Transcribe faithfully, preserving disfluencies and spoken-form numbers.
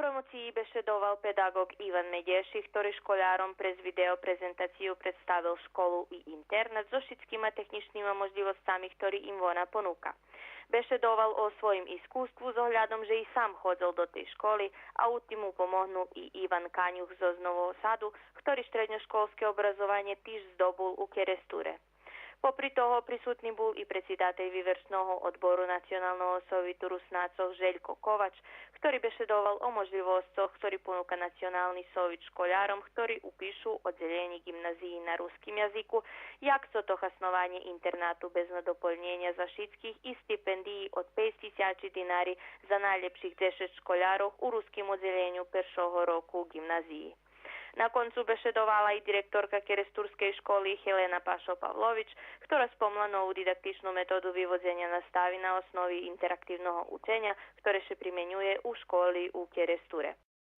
Промоциї бешедовал педаґоґ Иван Медєши, хтори школяром през видео презентацию представел школу и интернат зоз шицкима технїчнима можлївосцами хтори им вона понука. Бешедовал о своїм искуству з оглядом же и сам ходзел до тей школи, а у тим му помогнул и Иван Канюх зоз Нового Саду, хтори штредньошколске образованє тиж здобул у Керестуре. Попри того присутни бул и предсидатель Вивершного одбору Националного совиту Руснацох Желько Ковач, хтори бешедовал о можлївосцох хтори понука Национални совит школяром хтори упишу оддзелєнє ґимназиї на руским язику, як цо то хаснованє интернату без надополнєня за шицких и стипендиї од пейц тисячи динари за найлєпших дзешец школярох у руским оддзелєню першого року ґимназиї. На концу бешедовала и директорка керестурскей школи Хелена Пашо Павлович, хтора спомла нову дидактичну методу виводзеня настави на основи интерактивного ученя, хторе ше применює у школи у Керестуре.